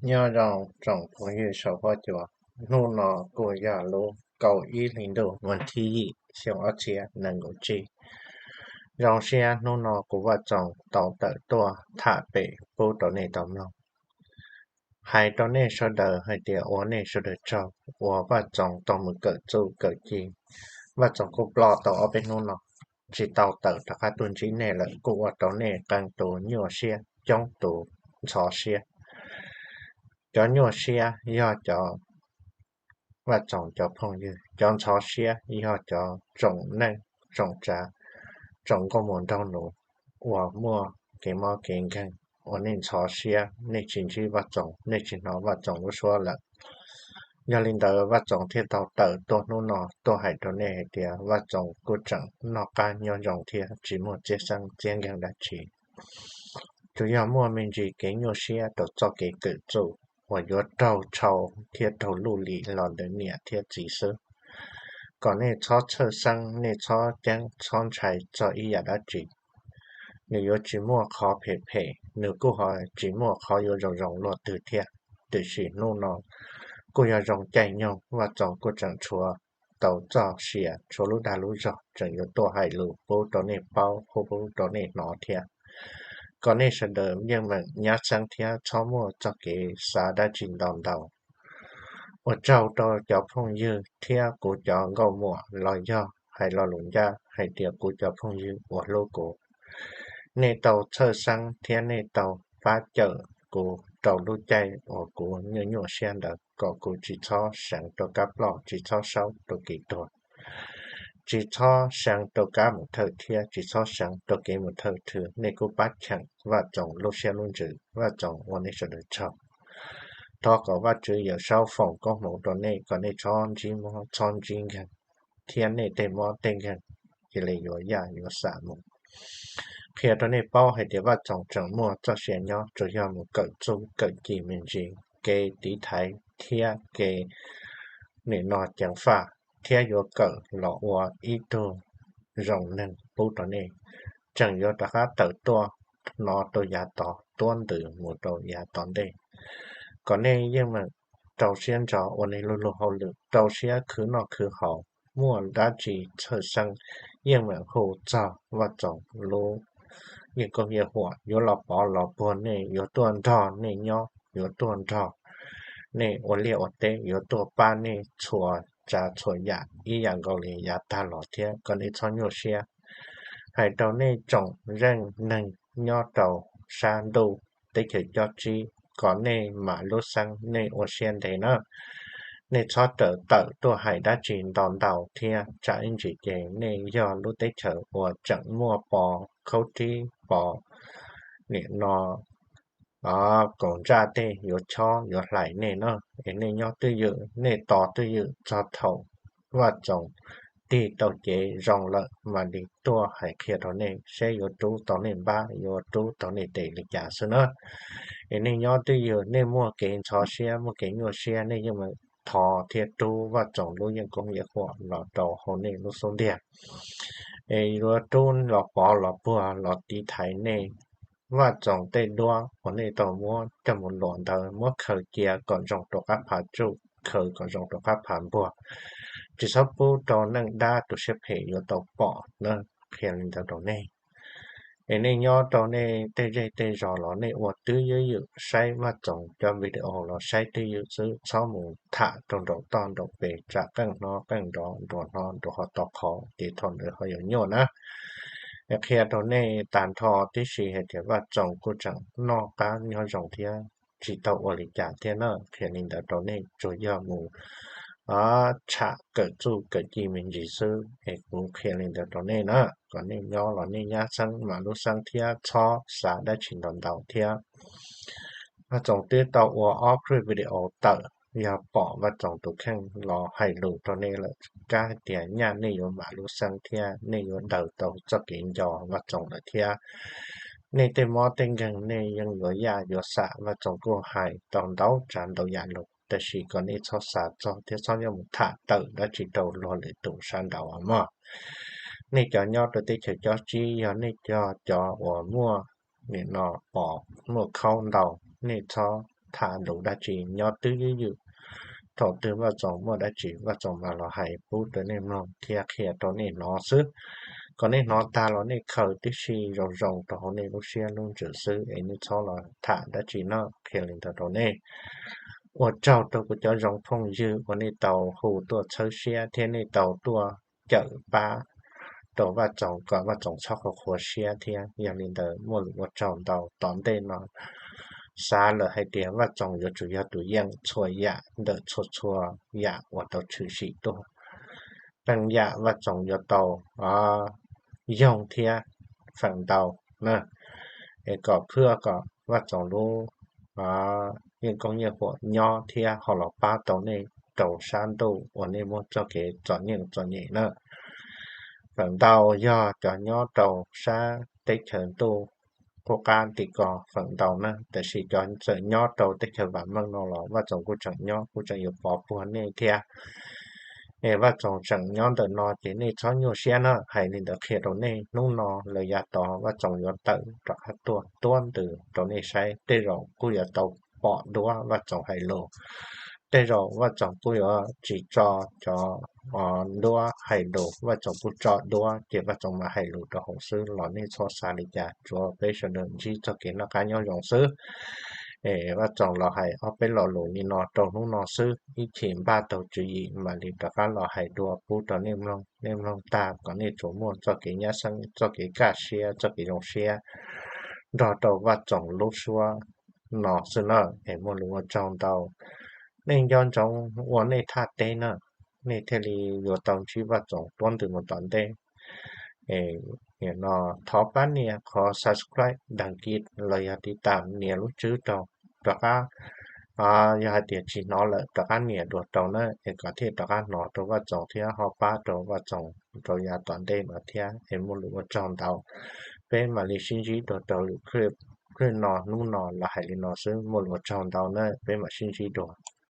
Nyob zoo tsoom phooj ywg saum huab cua, hnub no kuj yog lub kaum ib hli ntuj vas thib yim xyoo ob txhiab nees nkaum tsib. Zoo siab hnub no kuv Vaj Txoos tau tawm tuaj tham pem pub rau nej tau mloog. Hais rau nej sawv daws hais tias ua nej sawv daws tsaug uas Vaj Txoos tau mus kawm txuj kawm ci. Vaj Txoos kuj ploj tau ob peb hnub no tsis tau tawm rov qab tuaj ntsib nej lawm, kuj ua rau nej qee tus nyuaj siab, coob tus ntxhov siab. Cov nyuaj siab yog cov Vaj Txoos cov phooj ywg, cov ntxhov siab yog cov tsoom neej tsoom tsav, tsoom nkauj muam nraug nus uas muaj kev mob kev nkeeg, uas nej ntxhov siab, nej tsis ntsib Vaj Txoos, nej tsis hnov Vaj Txoos lub suab lawm. Yog li ntawd Vaj Txoos thiaj tau tawm tuaj hnub no tuaj hais rau nej hais tias Vaj Txoos kuj tseem noj qab nyob zoo thiab tsis muaj txiab xeeb txiab nkeeg dab tsi. Tsuas yog muaj me ntsis kev nyuaj siab rau txoj kev kawm txuj uas yuav raug tshau thiab raug luj lim los ntawm niam thiab txiv xwb. Kom nej txhob txhawj xeeb, nej txhob ceeb txhob ntshai txog ib yam dab tsi. Nws yuav tsis muaj qhov phem phem, nws kuj ho tsis muaj qhov yuav zoo zoo luaj twg thiab. Tiam sis hnub no kuj yog zoo caij nyoog, Vaj Txoos kuj tseem tshuav tau txoj sia, tshuav lub dag lub zog tseem yuav tuaj hais lus pub rau nej paub, pub rau nej hnov thiab. Kom nej sawv daws yeej meem nyab xeeb thiab txhob muaj txoj kev xav dab tsi ntau ntau. Ua tsaug rau cov phooj ywg thiab kuv cov nkauj muam los yog hais lo lus ncaj hais tias kuv cov phooj ywg uas hlub kuv. Nej tau txhawj xeeb thiab nej tau pab cawm kuv rau lub caij uas kuv nyuaj nyuaj siab ntawd kom kuv tsis txhob seev rau kab ploj, tsis txhob saub rau kev tuag, tsis txhob seev rau kab mus thawj thiab tsis txhob seev rau kev mus thawj thwv. Nej kuj pab cheem Vaj Txoos lub siab lub ntsws, Vaj Txoos ua nej sawv daws tsaug. Thov kom Vajtswv Yawmsaub foom koob hmoov rau nej kom nej txhob ntsib mob txhob ntsib nkeeg, thiab nej tej mob tej nkeeg cia li yuav yaj yuav xam mus. Qhia rau nej paub hais tias Vaj Txoos tseem muaj txoj sia nyob, tsuas yog mus kawm txuj kawm ci me ntsis, kev tiv thaiv thiab kev nim no ceev faj, thiab yuav kawm los ua ib tug zoo neeg pub rau nej, tseem yuav rov qab tawm tuaj hnov rau yav tod, tuab ntws mus rau yav tom ntej. Kom nej yeej meem rau siab ntso ua nej lub luag hauj lwm, rau siab khwv noj khwv haus, muaj dab tsi txhawj xeeb yeej meem hu txog Vaj Txoos lub yeej koob yeej huam yuav los pov los puag nej, yuav tuaj nrog nej nyob, yuav tuaj nrog nej ua liaj ua teb, yuav tuaj pab nej txhua tsav txhua yam ib yam nkaus li yav tag los thiab. Kom nej txhob nyuaj siab. Hais rau nej tsoom zeej neeg nyob rau sab ntuj teb chaws cob tsib, kom nej mam lub xeeb nej ua siab ntev na. Nej txhob rawm tawm tuaj hais dab tsi ntau ntau thiab, tsam ib ntsis ces nej yog lub teb chaws uas tseem muaj pos khaub rib, pos nim no kaum ntsaj tej yuav chob yuav hlais nej na. Es nej nyob twj ywm, nej tos twj ywm txog thaum Vaj Txoos tig tau cev zoo lawm mam li tuaj hais qhia rau nej seb yuav rub tau nej npab, yuav rub tau nej tes li cas xwb na. Es nej nyob twj ywm, nej muaj kev ntxhov siab muaj kev nyuaj siab nej yeej meem thov thiab rub Vaj Txoos lub yeej koob yeej huam los rau hauv nej lub xub ntiag. Es yuav rub los pov los puag los tiv thaiv nej. Vaj Txoos tej duab uas nej tau muab coj mus luam ntawd muab khaws cia kom zoo rau qab phav tsuj, khaws kom zoo rau qab phav npuag, tsis txhob pub rau neej dab tus siab phem yuav tau pom na. Qhia li ntawd rau nej. Es nej nyob rau nej tej zej tej zos los nej ua twj ywm saib Vaj Txoos cov video los saib twj ywm xwb, txhob mus tham rau nraum toj nraum pes tsam qeej hnob qeej nrov, nruas hnob nruas ho to qhov ces thaum ntawd ho yuav nyuaj na. Es qhia rau nej tag nrho tib si hais tias Vaj Txoos kuj tseem noj qab nyob zoo thiab tsis tau ua li cas thiab na. Qhia li ntawd rau nej, tsuas yog mus tsham kawm txuj kawm ci me ntsis xwb. Es kuv qhia li ntawd rau nej na, kom nej nyob los nej nyab xeeb mam lub xeeb thiab txhob xav dab tsi ntau ntau thiab. Vaj Txoos twb tau ua ob clip video tawm, yog pom Vaj Txoos tus kheej los hais lus rau nej lawm, kab hais tias nyaj nej yuav mam lub xeeb thiab nej yuav daws tau txoj kev nco Vaj Txoos lawm thiab. Nej tej mob tej nkeeg nej yeej yuav yaj yuav xam, Vaj Txoos kuj hais tau ntau tsav ntau yam lus, tab sis kom nej txhob xav txog thiab txhob nyob mus tham tawm dab tsi rau luag lwm tus sab nraud mog. Nej cov nyob rau teb chaws cob tsib, yog nej cov cov uas muaj nim no pos muaj khaub ntau, nej txhob tham lus dab tsi, nyob twj ywm. Thaum twg Vaj Txoos muaj dab tsi Vaj Txoos mam los hais pub rau nej mloog thiab qhia rau nej hnov xwb. Kom nej hnov tag los nej khaws tib si zoo zoo rau hauv nej lub siab lub ntsws xwb es nej txhob los tham dab tsi no, qhia li ntawd rau nej. Ua tsaug rau kuv cov zoo phooj ywg uas nej tau hu tuaj txhawb siab thiab nej tau tuaj cawm pab rau Vaj Txoos kom Vaj Txoos txhob qhuav qhuav siab thiab. Yog li ntawd muaj lus ua tsaug ntau. Tom ntej no xav lawm hais tias Vaj Txoos yuav tsum yog tus yeej txhua yam ntawm txhua txhua yam uas tau tshwm sim tuaj. Qee yam Vaj Txoos yuav tau yoog thiab feem ntau na, es kom phwj kom Vaj Txoos lub yeej koob yeej huam nyob thiab ho los pab tau nej rau sab ntuj uas nej muaj txoj kev txom nyem txom nyem na. Feem ntau yog cov nyob rau sab teb chaws ntuj qub qab tim ko feem ntau na, tiam sis cov txawm nyob rau teb chaws vam meej no los Vaj Txoos kuj tseem nyob, kuj tseem yuav pov puag nej thiab. Es Vaj Txoos tseem nyob ntawm no ces nej txhob nyuaj siab na. Hais li ntawd qhia rau nej, hnub no lawm yav tod Vaj Txoos yuav tawm rov qab tuaj tuab ntws rau nej saib. Tej zaum kuj yuav tau pom duab Vaj Txoos hais lus, tej zaum Vaj Txoos kuj yuav tsis tso cov duab hais lus, Vaj Txoos kuj tso duab ces Vaj Txoos mam hais lus rau hauv xwb los nej txhob xav li cas, tsuav peb sawv daws ntsib txoj kev noj qab nyob zoo xwb. Es Vaj Txoos los hais ob peb lo lus li no rau hnub no xwb, ib chim npaj tau tswv yim mam li rov qab los hais dua pub rau nej mloog. Nej mloog tag kom nej tsuas muaj txoj kev nyab xeeb, txoj kev kaj siab, txoj kev zoo siab nrog rau Vaj Txoos lub suab no xwb na. Es muaj lus ua tsaug ntau. Nej nco ntsoov ua nej thaj teb na, nej thiaj li yuav tau ntsib Vaj Txoos tuab ntws mus tom ntej. No thov pab nias qhov subscribe, đăng ký los yog tiv tam nias lub tswb rau, rov qab, yog hais tias tsis hnov lawm rov qab nias dua rau na, es kom thiaj rov qab hnov rau Vaj Txoos thiab ho pab rau Vaj Txoos rau yav tom ntej no thiab. Es muaj lus ua tsaug ntau. Peb mam li sib ntsib dua rau lwm clip. Clip no hnub no los hais li no xwb, muaj lus ua tsaug ntau na, peb mam sib ntsib dua.